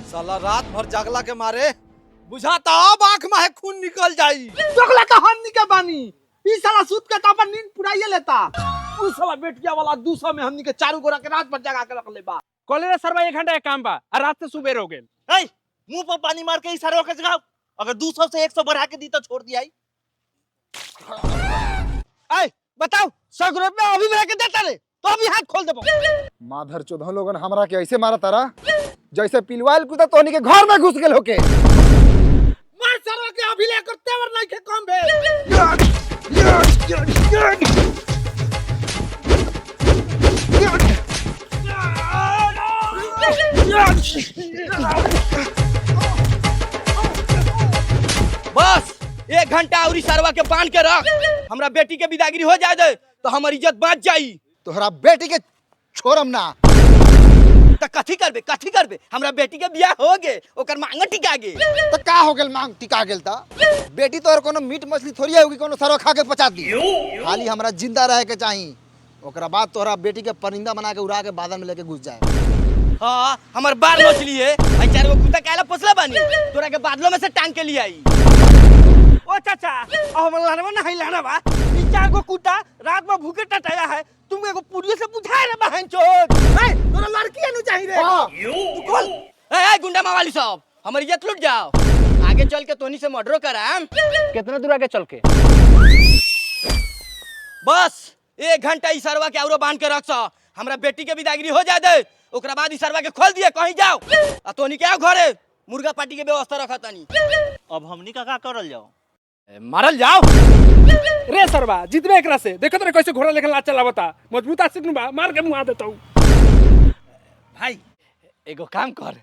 साला रात भर जागला के मारे बुझाता अब आंख में है खून निकल जाई। जगला का हमनी के बानी, ई साला सूत के तो अपन नींद पुराइए लेता। उ साला बेटिया वाला 200 में हमनी के चारू गोरा के रात भर जगा के रख ले बा। कॉलेज रे सरवा 1 घंटा के काम बा आ रात से सुबेर हो गेल। ए मुंह पर पानी मार के ई सरवा के जगाओ, अगर 200 से 100 बढ़ा के दी तो छोड़ दिया। ए बताओ 100 रुपया अभी मेरा के देता रे तो अभी हाथ खोल देबो। माधर चौदह लोगन हमरा के ऐसे मारा तारा जैसे पिलवाइल कुत्ता तोहनी के घर में घुस गेल होके। मार सरवा के अभी ले कर तेवर नहीं के कम भेल। बस 1 घंटा औरी सरवा के बांध के रख, हमरा बेटी के विदागिरी हो जाए दे तो हमर इज्जत बच जाई। तोहरा बेटी के छोड़म ना। त कथी करबे, कथी करबे? हमरा बेटी के बियाह हो गे, ओकर मांग टिका गे। त का हो गेल मांग टिका गेल त? बेटी तोहर कोनो मीट मछली थोड़ी होगी कोनो सरवा खा के पचा दी। खाली हमरा जिंदा रहे के चाही, ओकरा बाद तोहरा बेटी के परिंदा बना के उड़ा के बादल में लेके घुस जाए। हाँ हमर बाल नोच लिए, आई 4 गो कुत्ता काला पोसला बानी, तोरा के बादलों में से टांग के लिए आई। ओ चाचा हमर लानवा ना है लानवा, ई 4 गो कुत्ता रात में भूखे टटाया है, तुम एगो पुड़ियो से बुझाए रे बहन चोद। ए तोरा लड़की नु चाहिए रे। तू खोल। ए ए गुंडा मावाली साहब हमर इज्जत लूट जाओ, आगे चल के तोनी से मर्डरो कराम। कितना दूर आगे चल के? बस 1 घंटा ई सरवा के औरो बांध के रख सा, हमरा बेटी के विदागिरी हो जाए दे, ओकरा बाद ई सरवा के खोल दिए कहीं जाओ आ तोनी के आओ घरे मुर्गा पार्टी के व्यवस्था रखा तनी। अब हमनी का का करल जाओ? मारल जाओ रे सरवा जितबे एकरा से, देखो तोरे कैसे घोड़ा लेके लात चलावता, मजबूत आशिक बा, मार के मुंह आ देता हूं। भाई एगो काम कर,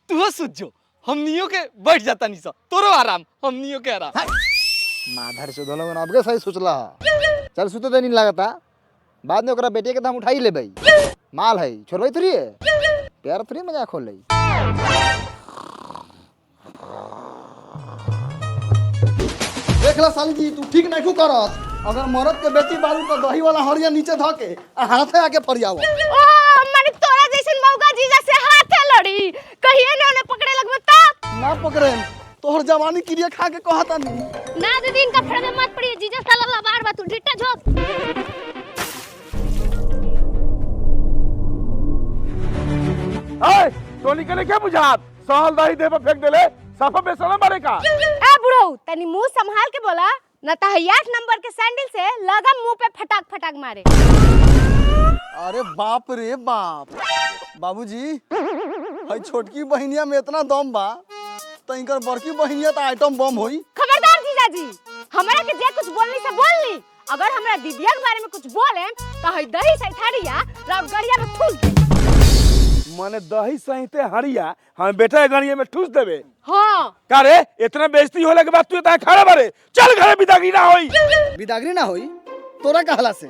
तू सुत जो, हमनियो के बैठ जाता नी सा, तोरो आराम हमनियो के आराम। माधर चौदह लोगन अब के सही सोचला, चल सुते दे नींद लागता, बाद में ओकरा बेटी के दाम उठाई लेबै, माल है छोड़बै थोड़ी, प्यार थोड़ी मजाक खोल लई। देख ला साली जी तू ठीक नहीं करत, अगर मरद के बेटी बारू तो दही वाला हरिया नीचे ध के आ हाथे आके फरियाव। ओ माने तोरा जैसन मौगा जीजा से हाथे लड़ी, कहिए ना उन्हें पकड़े लगबो तब ना पकड़े, तोहर जवानी क्रिया खा के कहता नहीं ना दीदी, इनका फड़ में मत पड़िए, जीजा साला लबार बा, तू ढिट्टा झोप। ए तोनी के क्या बुझात, सहल दही दे पर फेंक देले, साफा बेसना मारे का। ए बुढ़ऊ तनी मुंह संभाल के बोला न त 8 नंबर के सैंडल से लगम मुंह पे फटाक फटाक मारे। अरे बाप रे बाप बाबूजी, हई छोटकी बहिनिया में इतना दम बा त इनकर बड़की बहिनिया त आइटम बम होई। खबरदार जीजाजी, हमरा के जे कुछ बोलनी से बोलनी, अगर हमरा दीदिया के बारे में कुछ बोले त हई दही से थारिया रगड़िया में ठूस दे। माने दही सहिते हरिया हम बेटा गड़िया में ठूस देबे। हां का रे इतना बेइज्जती होला के बाद तू इतना खड़ा बारे, चल घरे विदागरी ना होई। विदागरी ना होई तोरा कहला से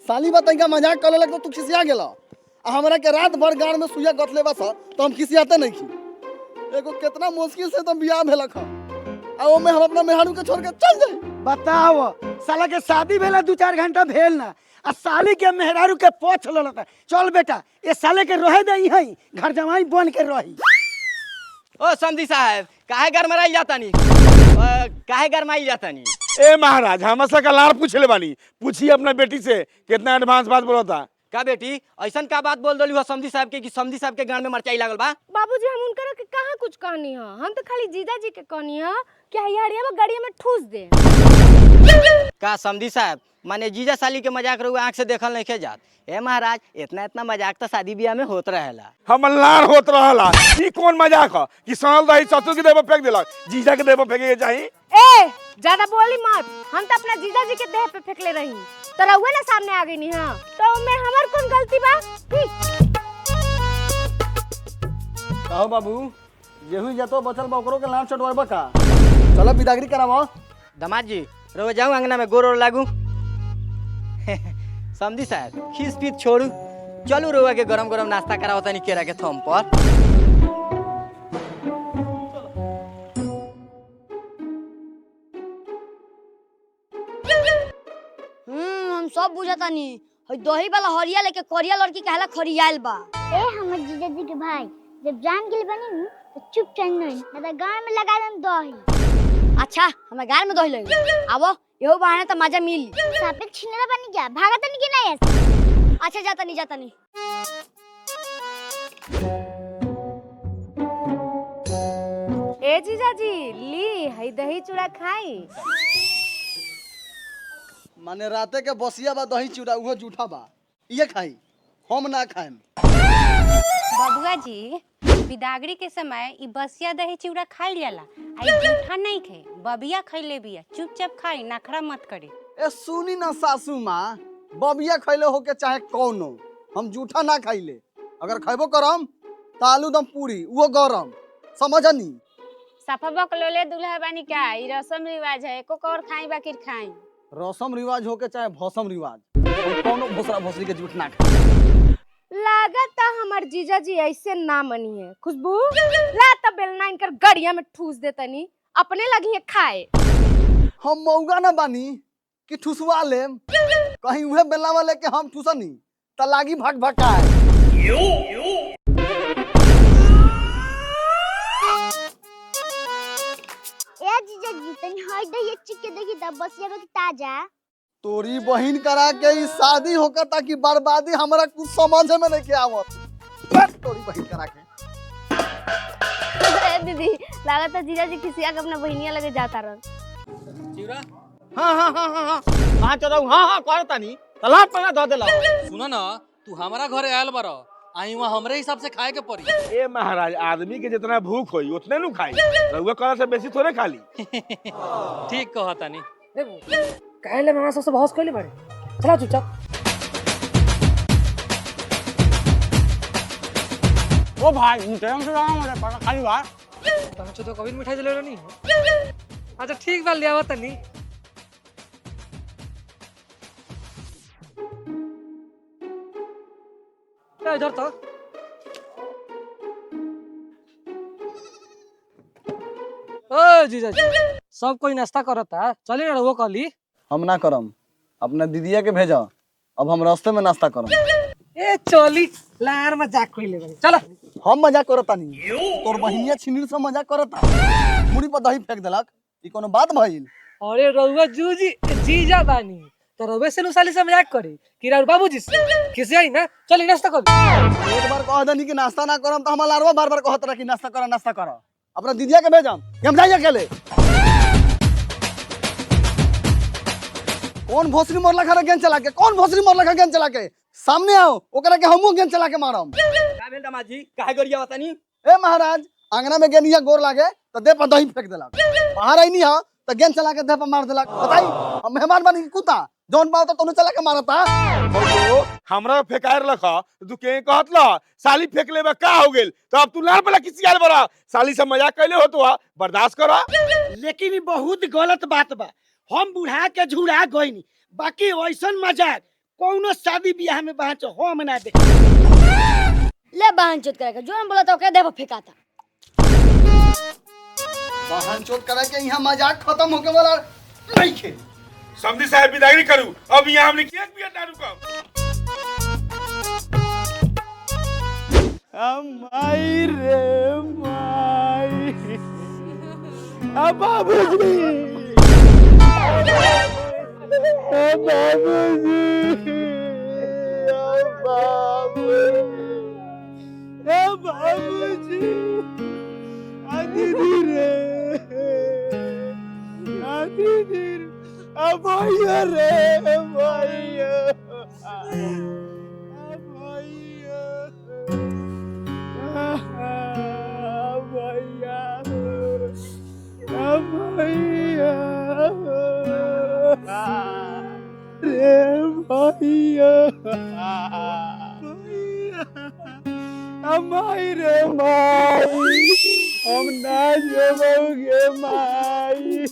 साली बा तनका मजाक करे लग तो तू खिसिया गेला, आ हमरा के रात भर गाड़ में सुइया गतले बस तो हम खिसियाते नहीं खी। एगो कितना मुश्किल से तो बियाह भेलक आ ओमे हम अपना मेहरारू के छोड़ के चल जाई। बताओ साला के शादी भेला 2-4 घंटा भेल ना आ साली के मेहरारू के पोछ ललता। चल बेटा ये साले के रहे दे यहीं, घर जमाई बन के रही। ओ समधी साहब काहे गरमाई जाता नी, काहे गरमाई जाता नी? ए महाराज हम से का लाड़ पूछले बानी, पूछी अपना बेटी से कितना एडवांस बात बोलता। का बेटी ऐसन का बात बोल दली हो समधी साहब के कि समधी साहब के गान में मरचाई लागल बा? बाबूजी हम उनकर के कहां कुछ कहनी है, हम तो खाली जीजाजी के कहनी है कि हरिया में गाड़िया में ठूस दे। का समधी साहब माने जीजा साली के मजाक रहुआ आंख से देखल नहीं जात। ए महाराज इतना इतना मजाक तो शादी ब्याह में होत रहेला। हम लार होत रहला, ई कौन मजाक ह कि सनल दही ससुर के देह फेंक देलक, जीजा के देह फेंके के चाही। ए ज्यादा बोली मत, हम तो अपना जीजाजी के देह पे फेंकले रही तो रहुआ ना सामने आ गई नी। हां तो मैं हमर कौन गलती बा? कहो बाबू जेहू जतो बचल बा ओकरो के लाड़ चटवाबा का, चलो विदागरी करावा। दामाद जी रहुआ जाऊं अंगना में गोर ओर लागू। समधी साहब खीस पीत छोड़ू, चलू रहुआ के गरम गरम नाश्ता कराओ तनी केरा के थम पर। अब बुझतानी हई दही वाला हरिया लेके करिया लड़की कहला खरियाइल बा। ए हमर जीजाजी के भाई, जब जान गेल बनी नु तो चुप चल नहीं ना तो गांव में लगा देम दही। अच्छा हमरा गाल में दही लगी, आवो एहो बहाने त मजा मिली। सापे छिनरा बनी क्या भागा तनी के नहीं? अच्छा जाता नहीं जाता नहीं। ए जीजाजी ली हई दही चूड़ा खाई। माने राते के बसिया बा दही चूड़ा उहो जूठा बा, ये खाई हम ना खाएम। बबुआ जी बिदागरी के समय ई बसिया दही चिवड़ा खाई जाला, आ ई जूठा नहीं खे, बबिया खैले बिया, चुपचाप खाई, नखरा मत करे। ए सुनी ना सासू माँ, बबिया खैले होके चाहे कौनो, हम जूठा ना खाइले। अगर खैबो करम त आलू दम पूरी उहो गरम, समझनी? सफा बकलोले दूल्हा बानी का ई रसम रिवाज है, एको कौर खाई बाकी खाई। रसम रिवाज होके चाहे भसम रिवाज, हम कौनो भोसरा भोसरी के जूठ ना खाई। लागत हमर जीजाजी ऐसे ना मनी है। खुशबू ला त बेलना इनकर गड़िया में ठूस देतनी, अपने लगी है खाए। हम मौगा ना बानी कि ठुसवा लेम, कहीं उहे बेलना वाले के हम ठुसनी त लागी भक भकाए। ए जीजाजी तनी हई दही चिक के देखी त बसिया बा के ताजा। तोरी बहिन करा के ई शादी होकर ताकि बर्बादी हमरा कुछ समझ में नहीं के आवत। बस तोरी बहिन करा के। ए दीदी लागत है जीजाजी किसी के अपना बहिनिया लगे जाता रह। चिवरा हां हां हां हां हां कहां चलौ? हां हां करतानी तलाब पर धो देला। सुन ना तू हमारा घरे आयल बार, आई वहाँ हमरे हिसाब से खाए के पड़ी। ए महाराज आदमी के जितना भूख होई उतने नु खाई, रउआ कहला से बेसी थोड़े खाली। ठीक कहतानी। काहे मामा सबसे बहस कइले बारे, चला चुपचाप। ओ भाई मिठाई से राम रे पर खाली बा। तुम तो कभी मिठाई दिले नहीं हो। अच्छा ठीक बा लियावा तनी। ए इधर तो ओ जीजा जी सब कोई नाश्ता करता, चली ना वो कहली। हम ना करम, अपना दीदिया के भेजा, अब हम रास्ते में नाश्ता करम। ए चली लार मजाक कइले बानी, चलो। हम मजाक करता नहीं, तोर बहिनिया छिनिर से मजाक करता, मुड़ी पर दही फेंक देलक, ई कोनो बात भइल? अरे रउआ जूजी जीजा बानी तो रउए से नुसाली से मजाक करी कि राउर बाबूजी से किसे आई ना। चली नाश्ता कर। एक बार कह दनी कि नाश्ता ना करम त हम लारवा बार बार कहत रह कि नाश्ता कर नाश्ता कर। अपना दीदिया के भेजम कि हम जाइए अकेले। कौन भोसरी मरला खा गेंद चला के, कौन भोसरी मरला खा गेंद चला के, सामने आओ ओकरा के हमहू गेंद चला के मारम। का भेल दामाद जी काहे गरिया बतानी? ए महाराज आंगना में गेनिया गोर लागे त देह पर दही फेंक देलक, बाहर आईनी हा त गेंद चला के देह पर मार देलक। बताई हम मेहमान बानी कुत्ता जौन पाओ त तोनु चला के मारता। बबू हमरा फेकायर लख तू के कहत ल साली फेंक लेबा का हो गेल, तो अब तू लार वाला किसी आल बड़ा साली से मजाक कैले हो तो बर्दाश्त कर। लेकिन ई बहुत गलत बात बा, हम बुढ़ा के झुड़ा गईनी, बाकी ऐसन मजाक कौनो शादी ब्याह में बाँच हम ना देख। ले बहन चोत करे के जोन बोला तो ओकरे देह पर फेंकाता। बहन चोत करे के यहाँ मजाक खत्म होके वाला नहीं खे। समधी साहब विदाई करू, अब यहाँ हमने एक भी ना रुकब। माई रे माई, अब बाबूजी, अब बाबूजी, अब बाबूजी, अब बाबूजी, आ दीदी रे, आ दीदी रे, आ भैया रे भैया, आ भैया, आ भैया, आ भैया रे भैया, माई रे माई, हम ना जेबौगे माई,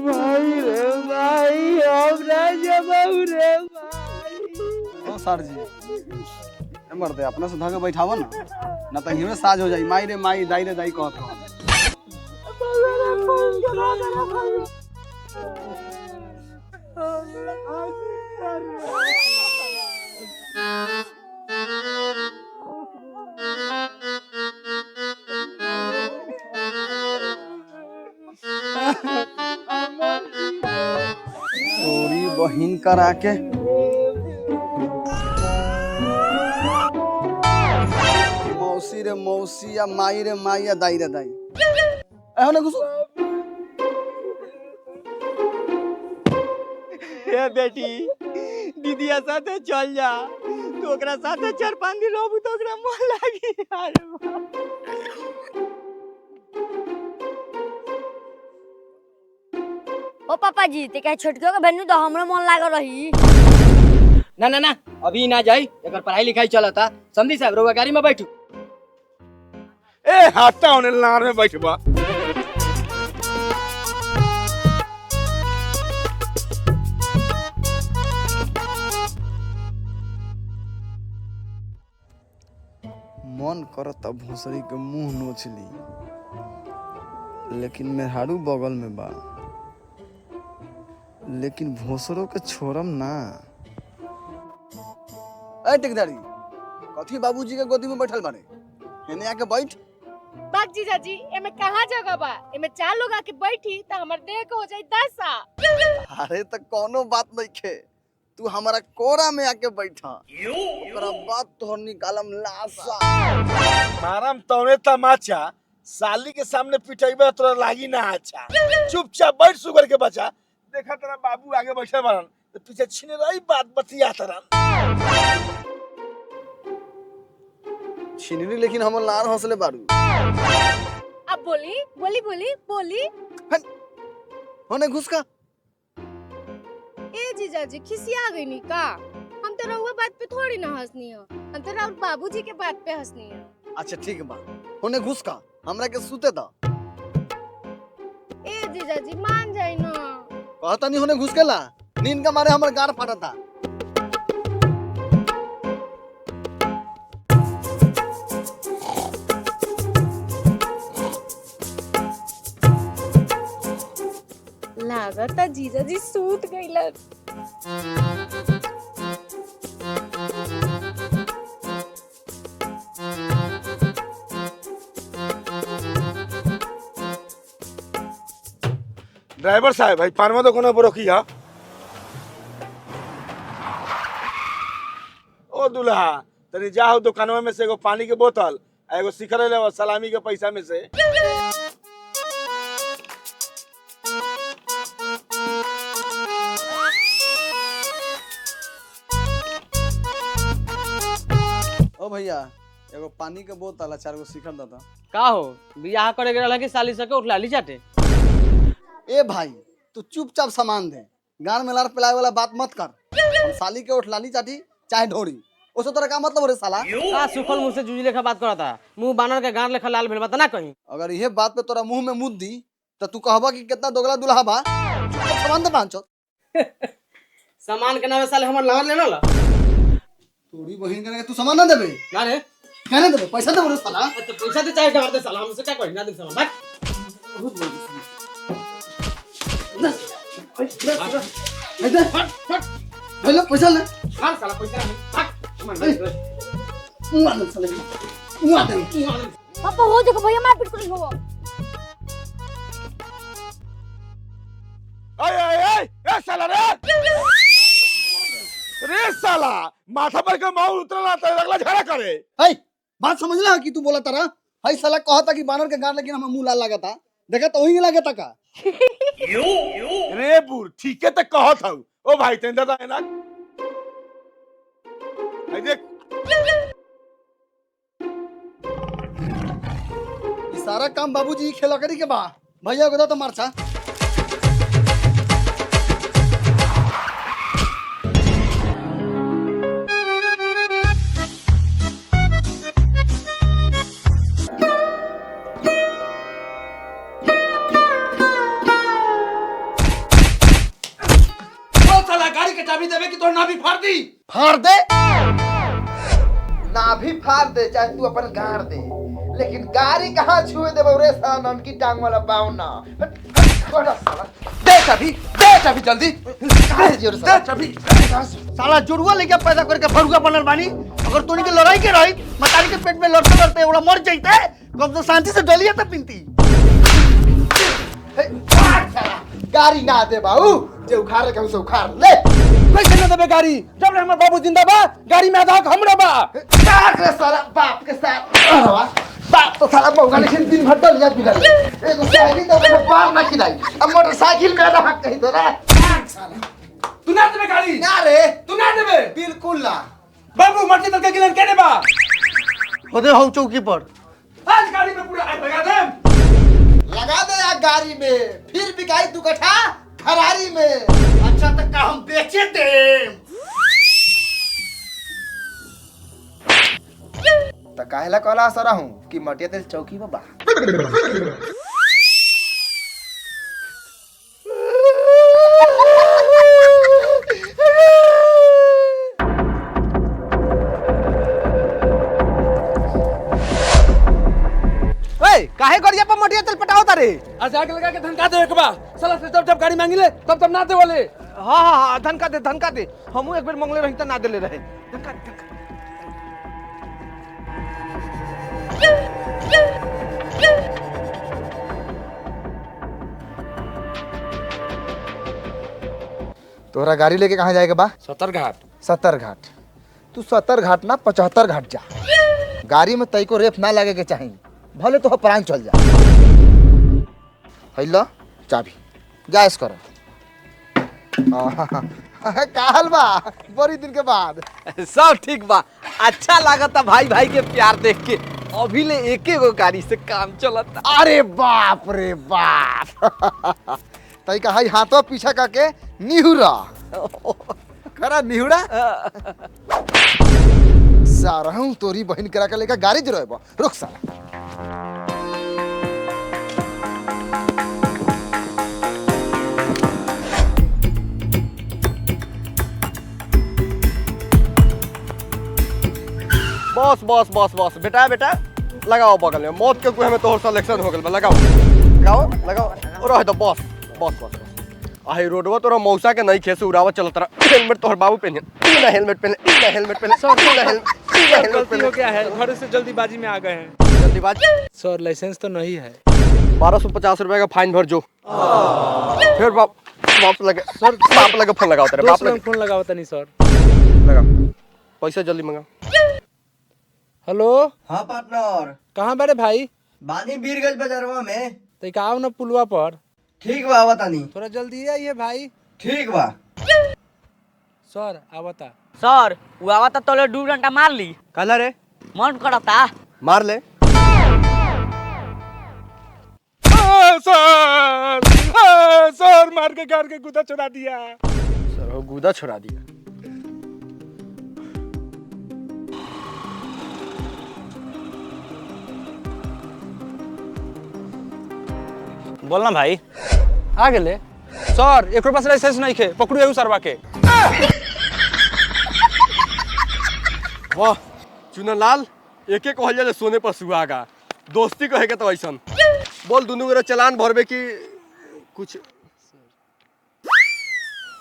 माई रे माई, हम ना जेबौ रे माई। ओ सर जी ए मर्दे अपना से धागे बैठावा ना, ना त हिमे साज हो जाई। माई रे माई, दाई रे दाई कहत रहो। तोरी बहिन करा के मौसी रे मौसी या माई रे माई या दाई रे दाई। एहो ना घुसो। ए बेटी, दीदिया साथे चल जा, तू ओकरा साथे 4-5 दिन रहबू तो ओकरा मन लागी। अरे ओ पापा जी, ते कहे छोटकियो के भेजू तो हमरो मन लागल रही। ना ना ना, अभी ना जाई, एकर पढ़ाई लिखाई चलता। समझी साहब, रउआ गाड़ी में बैठू। ए हाथा होने लार में बैठबा। मन करता भोसड़ी के मुंह नोच ली, लेकिन मेहरारू बगल में बा, लेकिन भोसड़ो के छोड़म ना। ए टिकदारी, कथी बाबूजी के गोदी में बैठल बारे? एने आके बैठ। बाग जीजाजी, एमे कहाँ जगह बा? एमे 4 लोग आके बैठी त हमर देह के हो जाई 10। अरे त कोनो बात नहीं खे, तू हमारा कोरा में आके बैठा, ओकरा बाद तोहर निकालम लाशा। मारम तौने तमाचा, साली के सामने पिटैबा तोरा लागी ना अच्छा। चुपचाप बैठ सुगर के बच्चा, देखा तेरा बाबू आगे बैठे बारन तो पीछे छीने रही बात बतिया तरन। छिनरी लेकिन हमर लार हंसले बारू। अब बोली बोली बोली बोली होने घुस का। ए जीजाजी, खिसिया गई नी का? हम तो रउआ बात पे थोड़ी ना हंसनी हो, हम तो राउर बाबूजी के बात पे हंसनी हो। अच्छा ठीक बा, होने घुस का, हमरा के सुते दा। ए जीजाजी मान जाई ना। कहता नहीं होने घुस के ला, नींद का मारे हमर गार फाटता। लागता जीजाजी सूत गईलन। ड्राइवर साहब, भाई पानवा तो कोनो पर रोकिया। ओ दुल्हा, तनी जाओ दुकानवा में से एगो पानी के बोतल आ एगो शिखर ले सलामी के पैसा में से। ओ भैया, एगो पानी के बोतल आ 4 गो शिखर दादा। का हो बियाह करे के रहला कि साली सके उठला ली चाटे? ए भाई, तू चुपचाप सामान दे, गान में लार पिलाए वाला बात मत कर। हम साली के उठलाली चाटी चाहे ढोरी, ओसे तोरा का मतलब रे साला? का सुखल मुंह से जूझी लेखा बात करता, मुंह बानर के गान लेखा लाल भेल बा ना कहीं। अगर इहे बात पे तोरा मुंह में मुद दी त तू कहबा कि कितना दोगला दुल्हा बा। चुपचाप सामान दे पांचो। सामान के नामे साले हमर लार लेना ला। तोरी बहिन के तू सामान ना देबे? ना रे, काहे देबे? पैसा देबे रे साला। तो पैसा दे चाहे डर दे साला, हमसे का करी ना दे सामान। भाग। बहुत बोल ले पैसा ले। भाग साला, पैसा ले। भाग। मुआ दे साले, मुआ दे। पापा हो देखो भैया मारपीट कर हो। ओए ओए ओए, ए साला रे रे साला, माथा पर के माउल उतरला त अगला झगड़ा करे। हई बात समझला कि तू बोला तारा? हई साला कहता कि बानर के गार, लेकिन हम मुंह लाल लागता, देखा तो वही लागता का। रे बुर ठीक है त कहत हऊ। ओ भाई तेंदा दा ना, हई देख ई सारा काम बाबूजी खेला करी के बा। भैया को तो मारछा। साला गाड़ी के चाबी देवे कि तोर नाभि फाड़ दी? फाड़ दे, नाभि फाड़ दे, चाहे तू अपन गाड़ दे, लेकिन गाड़ी कहाँ छुए देबो रे साला ननकी टांग वाला बावना। दे चाबी, दे चाबी जल्दी, दे चाबी। साला जुड़ुआ लेके पैदा करके फरुआ बनल बानी। अगर तोनी के लड़ाई के रही मतारी के पेट में लड़ते लड़ते ओला मर जाइते, कम तो शांति से डलिया त पिनती। गाड़ी ना दे बाबू, जे उखाड़ के उसे उखाड़ ले। कैसे ना देबे गाड़ी, जब ले हमर बाबू जिंदा बा गाड़ी में आधा हक हमरो बा। काट रे साला बाप के साथ, बाप तो साला मौका लेकिन दिन भर डलिया पिलाई, एगो साइकिल तो अपने पार ना खिलाई, अब मोटरसाइकिल में आधा हक कहीं तोरा। तू ना देबे गाड़ी? ना रे। तू ना देबे? बिल्कुल ना। बाबू मर्जी तक गिलन केने बा? होदे हौ चौकी पर। आज गाड़ी में पूरा आग लगा दे। लगा दे यार गाड़ी में, फिर बिकाई दू कट्ठा खरारी में। अच्छा तक का हम बेचे दे। त काहेला कहला सरा हूं कि मटिया तेल चौकी पर बा। काहे गरिया पर मटिया तेल पटाओ तारे? आज आग लगा के धनका दे एक बा, साला से जब जब गाड़ी मांगी ले तब तब ना दे वाले। हां हां हां धनका दे, धनका दे। हमहू एक बेर मंगले रही त ना देले रहे। धनका दे, धनका। तोहरा गाड़ी लेके कहाँ जाएगा बा? सतर घाट। सतर घाट? तू सतर घाट ना 75 घाट जा। गाड़ी में तई को रेफ ना लगे के चाहिए, भले तो प्राण चल जा। हैलो चाबी जायस करो। काहल बा बड़ी दिन के बाद? सब ठीक बा। अच्छा लागता भाई भाई के प्यार देख के। अभी ले एक गो गाड़ी से काम चलता। अरे बाप रे बाप। तई का हाई हाथों पीछा करके निहुरा करा निहुरा। सारा हूं तोरी बहन करा के लेकर गाड़ी जरोबा। रुक साला। बस बस बस बस बेटा बेटा लगाओ बगल में। मौत के कुएं में तोहर सिलेक्शन हो गेल बा। लगाओ लगाओ लगाओ रह दो। बस बस बस आही रोडवा तोरा मौसा के नहीं खेस उड़ावा चलत रहा। हेलमेट तोहर बाबू पहने, ना हेलमेट पहने, ना हेलमेट पहने, ना हेलमेट गलती हो गया है, घर से जल्दीबाजी में आ गए हैं। जल्दीबाजी? सर लाइसेंस तो नहीं है। 1250 रुपए का फाइन भर जो। फिर बाप बाप लगे सर, बाप लगे फोन लगाओ तेरे बाप लगे फोन लगाओ तनी सर। लगा पैसा जल्दी मंगा। हेलो। हाँ पार्टनर। कहाँ बारे भाई? बानी बीरगंज बाजारवा में। तो आओ ना पुलवा पर। ठीक बा आवतानी। थोड़ा जल्दी आइए भाई। ठीक बा सर। आवता सर वो आवता तोले 2 घंटा मार ली। काला रे मन करता मार ले। सर सर मार के गाड़ के गुदा छुड़ा दिया। सर वो गुदा छुड़ा दिया। बोलना भाई। आ गेले सर। एक पास लाइसेंस नहीं खे, पकड़ू एगो सरवा के। वाह चुनलाल, एक एक कहल जाले सोने पर सुहागा। दोस्ती कहे के तो ऐसन। बोल दुनू गोरा चलान भरबे कि कुछ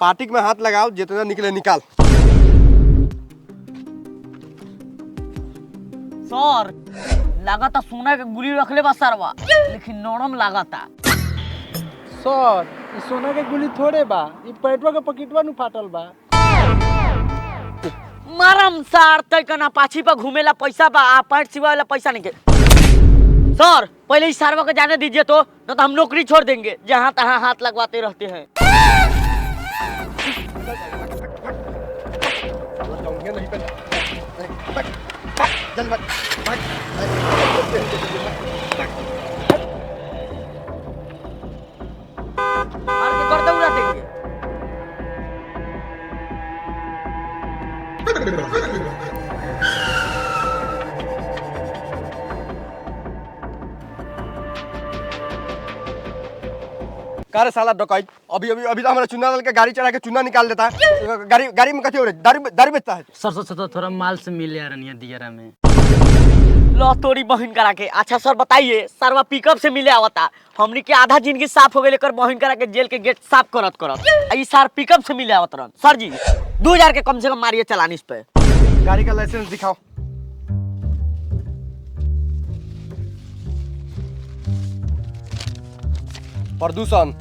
पार्टी में हाथ लगाओ, जितना निकले निकाल। सर लागता सोना के गुली रखले बा सरवा, लेकिन नरम लागता। सर ई सोना के गुली थोड़े बा, ई पैटवा के पकेटवा नु फाटल बा। मारम सर तय कना पाछी पर घूमेला पैसा बा, आ पैंट सिवावेला पैसा नहीं के। सर पहले इस सरवा को जाने दीजिए तो, न तो हम नौकरी छोड़ देंगे। जहाँ तहाँ हाथ लगवाते रहते हैं। मार के कर दौड़ा देंगे। का रे साला डकैत, अभी अभी अभी तो हमारा चुना डाल के गाड़ी चढ़ा के चुना निकाल देता है। गाड़ी गाड़ी में कथी हो रहा है? दारू दारू बेचता है। सर सर थोड़ा माल से मिल यार नहीं दियरा में। लो तोरी बहन करा के। अच्छा सर बताइए, सरवा पिकअप से मिले आवता, हमनी के आधा जिंदगी साफ हो गई लेकर बहन करा के जेल के गेट साफ करत करत, ई सर पिकअप से मिले आवत रहन। सर जी 2000 के कम से कम मारिए चलान इस पे। गाड़ी का लाइसेंस दिखाओ। प्रदूषण,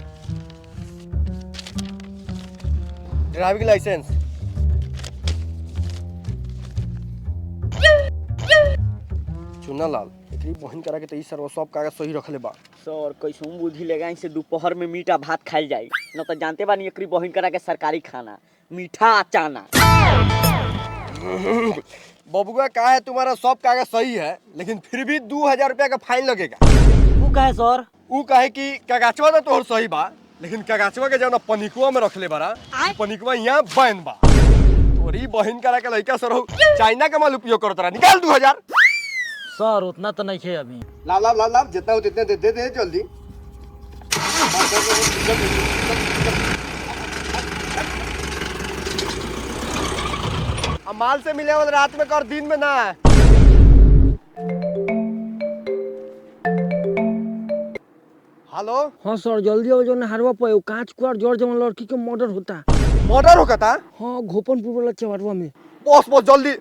ड्राइविंग लाइसेंस, चुना लाल एकरी बहन करा के त ई सरवा सब कागज सही रखले बा। सर कैसहू बुद्धि लगाई से दोपहर में मीठा भात खाइल जाई न त जानते बानी एकरी बहन करा के सरकारी खाना मीठा चाना। बबुआ का है तुम्हारा सब कागज सही है, लेकिन फिर भी 2000 रुपया का फाइन लगेगा। ऊ काहे सर? ऊ काहे कि कागजवा तो तोहर सही बा, लेकिन कागजवा के जौन पनिकुआ में रखले बारा, पनिकुआ यहाँ बैन बा। तोरी बहन करा के लइका सर चाइना के माल उपयोग करत रहा। निकाल 2000। सर उतना तो नहीं है अभी। लाव लाव लाव लाव, जितना हो तितने दे दे दे जल्दी। अब माल से मिले वाला रात में कर, दिन में ना। हेलो। हाँ सर जल्दी आओ, जो नहरवा पे कांच कुआर जोर जवन लड़की के मर्डर होता। मर्डर होता? हाँ, घोपनपुर वाला चौरवा में। बस बस जल्दी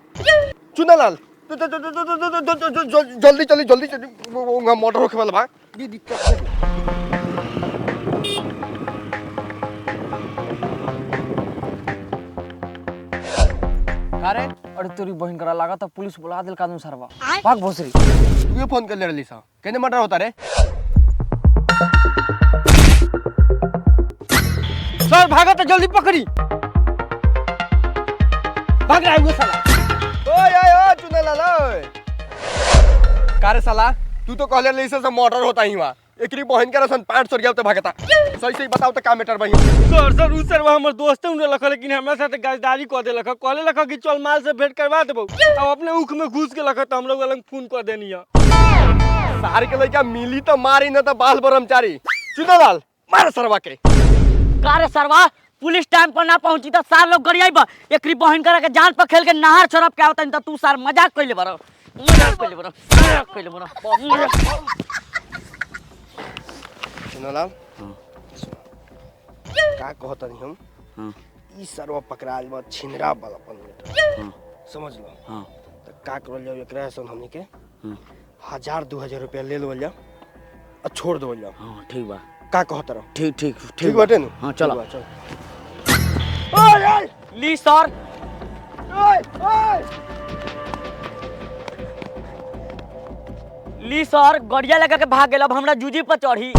चुनालाल, जल्दी चली जल्दी चली, मर्डर होखे वाला बा। अरे अरे तोरी बहन करा लगा था पुलिस बुला दिल कानून सरवा। भाग भोसरी। तू ये फोन कर ले रही सा, केने मर्डर होता रे? सर भागा तो जल्दी पकड़ी, भाग रहा है वो साला। ओए ओए ओए चुनालाल ओए, का रे साला तू तो कहले रही से मर्डर होता ही वहां, एकरी बहन के रसन 500 रुपया तो भागता। सही सही बताओ तो का मैटर भाई? सर सर उ सर हमर दोस्त उन लख, लेकिन हमरा साथे गद्दारी क देलक, कहले लख कि चल माल से भेंट करवा देबो, अब अपने ऊख में घुस के लख त हम लोग अलग फोन कर देनी है। सार के लइका मिली तो मारी न त बाल ब्रह्मचारी। चुनालाल मार सरवा के। का रे सरवा, पुलिस टाइम पर ना पहुंची त सार लोग गरियाई बा, एकरी बहन करा के जान पर खेल के नहर छोड़ब के आवतन त तू सार मजाक कइले बारो, मजाक कइले बारो, मजाक कइले बारो। चुनालाल का कहत हनी हम, ई सरवा पकड़ाल बा छिनरा वाला अपन, समझ लो। हां त का करल जाओ एकरा सन हमनी के 1000 2000 रुपया ले लेवल जाओ और छोड़ देवल जाओ। हां ठीक बा। का कहत रहो? ठीक ठीक ठीक बाटे नु? हां चलो चलो। ओए ओए ली सर, ओए ओए ली सर, गड़िया लगा के भाग गेल। अब हमरा जूजी पर चढ़ी,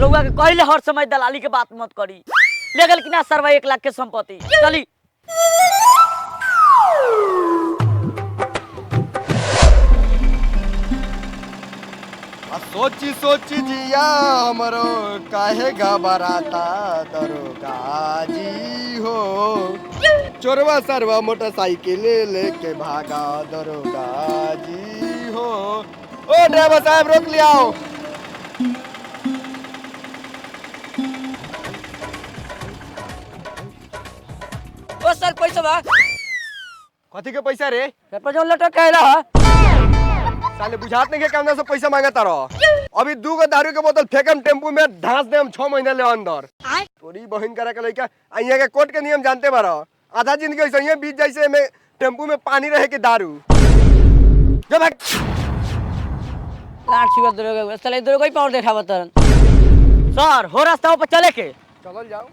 रउआ के कहले हर समय दलाली के बात मत करी। ले गेल कि ना सरवा 1 लाख के संपत्ति। चली सोची सोची जिया हमरो काहे घबराता दरोगा जी हो, चोरवा सरवा मोटरसाइकिल लेके भागा दरोगा जी हो। ओ ड्राइवर साहब रोक लिया आओ। ओ सर पैसा बा। कथी के पैसा रे? पेपर जो लटक के आइला ह। साले बुझात नहीं के कामना से पैसा मांगता रहो। अभी 2 गो दारू के बोतल फेंकम टेम्पू में ढांस दे हम 6 महीना ले अंदर। तोरी बहन करा के लइका आ यहाँ के कोर्ट के नियम जानते बारो, आधा जिंदगी ऐसे ही बीत जैसे में टेम्पू में पानी रहे के दारू। जब लाठ छिवा दरोगा साले दरोगा ही पावर देखावत तरन। सर हो रास्ता पर चले के चलल जाओ।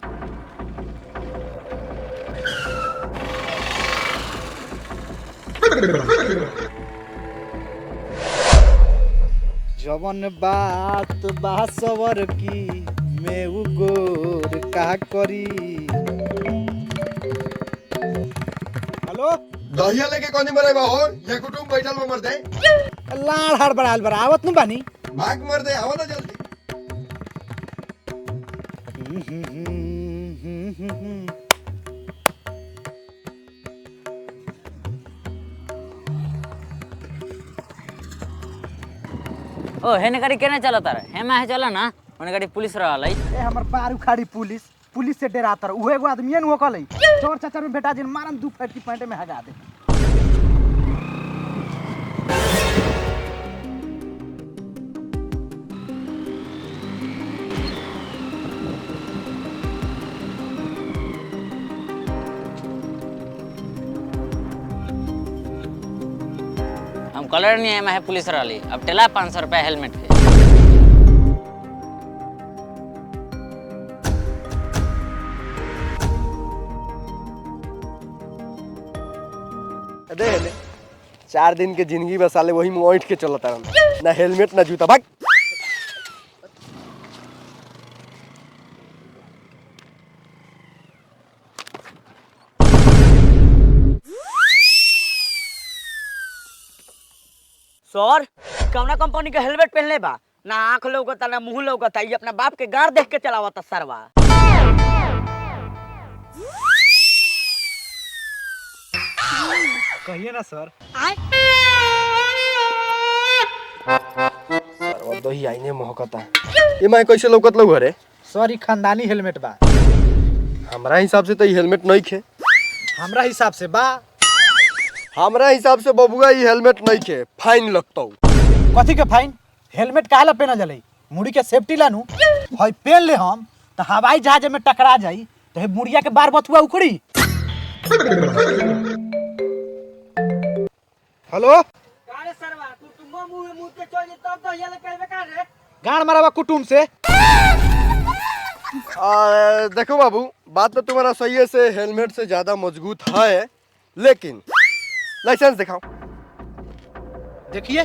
जवन बात बासवर की मैं उ गोर का करी। हेलो दहिया लेके कोनी मरे बा हो, ये कुटुंब बैठल में मर दे। लाड़ हड़ बड़ाल बरावत नु बानी भाग मर दे, आवा ना जल्दी। ओ हेने गाड़ी केने चलता रे? हेमा है चला ना, ओने गाड़ी पुलिस रहल है। ए हमर पार उखाड़ी पुलिस, पुलिस से डराता रह। उहे एगो आदमी न होकल है, चोर चाचर में बेटा जिन मारम 2 फटकी पैंट में हगा दे। कलर नहीं है पुलिस रहली। अब टेला 500 रुपया हेलमेट के। दे ले 4 दिन के जिंदगी बस साले वही मुंह ऐंठ के चलता हम, ना हेलमेट ना जूता। भाग। सर कौना कंपनी के हेलमेट पहनले बा? ना आंख लौकता ना मुंह लौकता, ये अपना बाप के गार देख के चलावता सरवा। कहिए ना सर। सरवा दही आईने महकता। ये माय कैसे लौकत लौ घरे? सर ई खानदानी हेलमेट बा। हमरा हिसाब से तो ई हेलमेट नहीं खे। हमरा हिसाब से बा। हमरा हिसाब से बबुआ ई हेलमेट नहीं खे, फाइन लगतौ। कथी के फाइन? हेलमेट काहे ला पहनल जले? मुड़ी के सेफ्टी लानू। हई पहन ले हम त हवाई जहाज में टकरा जाई त हे मुड़िया के बार बथुआ उखड़ी। हेलो कारे सरवा तू तुम मुंह में मुंह के चल तब तो ये ले कहबे का रे? गाड़ मारवा कुटुम से। देखो बाबू बात तो तुम्हारा सही है, से हेलमेट से ज्यादा मजबूत है, लेकिन लाइसेंस दिखाओ। देखिए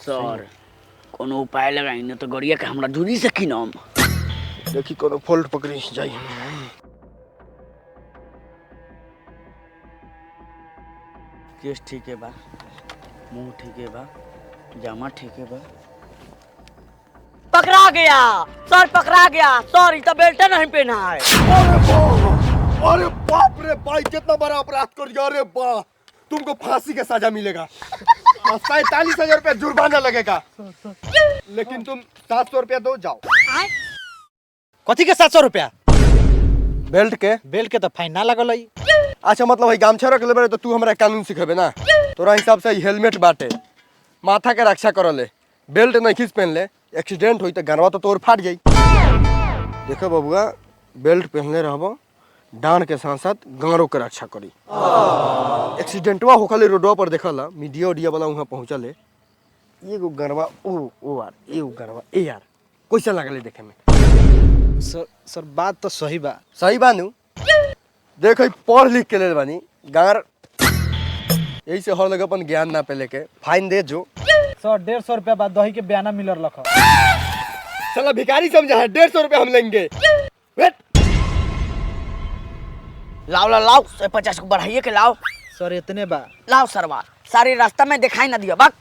सर कोनो उपाय लगाई न तो गड़िया के हमरा दूरी से किनम। देखी कोनो फॉल्ट पकड़ी जाई। केस ठीक है बा, मुंह ठीक है बा, जामा ठीक है बा। पकड़ा गया सर, पकड़ा गया सर, ई तो बेल्ट नहीं पहना है। अरे बाप रे भाई कितना बड़ा अपराध कर दिया। अरे वाह तुमको फांसी का सजा मिलेगा, 47,000 रुपया जुर्माना लगेगा, लेकिन तुम 700 रुपया दो जाओ। कथी के 700 रुपया? बेल्ट के। बेल्ट के तो फाइन ना लगल है। अच्छा मतलब है गामछा रख लेबे तो तू हमरा कानून सिखेबे ना? तोरा हिसाब से हेलमेट बाटे माथा के रक्षा करले, बेल्ट नहीं खींच पहन ले, एक्सीडेंट होई तो गनवा तो तोर फाट जाई। देखो बबुआ बेल्ट पहनले रहबो डांड के साथ साथ गाँरों के रक्षा करी। एक्सीडेंटवा होखले रोडवा पर देखला मीडिया उडिया वाला वहाँ पहुँचले, एगो गनवा ओ ओ यार, एगो गनवा ए यार, कैसा लागले देखे में? सर सर बात तो सही बा। सही बानू देख पढ़ लिख के ले बानी गार, यही से हर लग अपन ज्ञान ना पे लेके फाइन दे जो। सर 150 रुपया बाद दही के बयाना मिलर लख। चला भिखारी समझा है 150 रुपया हम लेंगे। वेट लाओ लाओ लाओ 150 को बढ़ाइए के लाओ। सर इतने बा। लाओ सरवा सारे रास्ता में दिखाई ना दिया बक।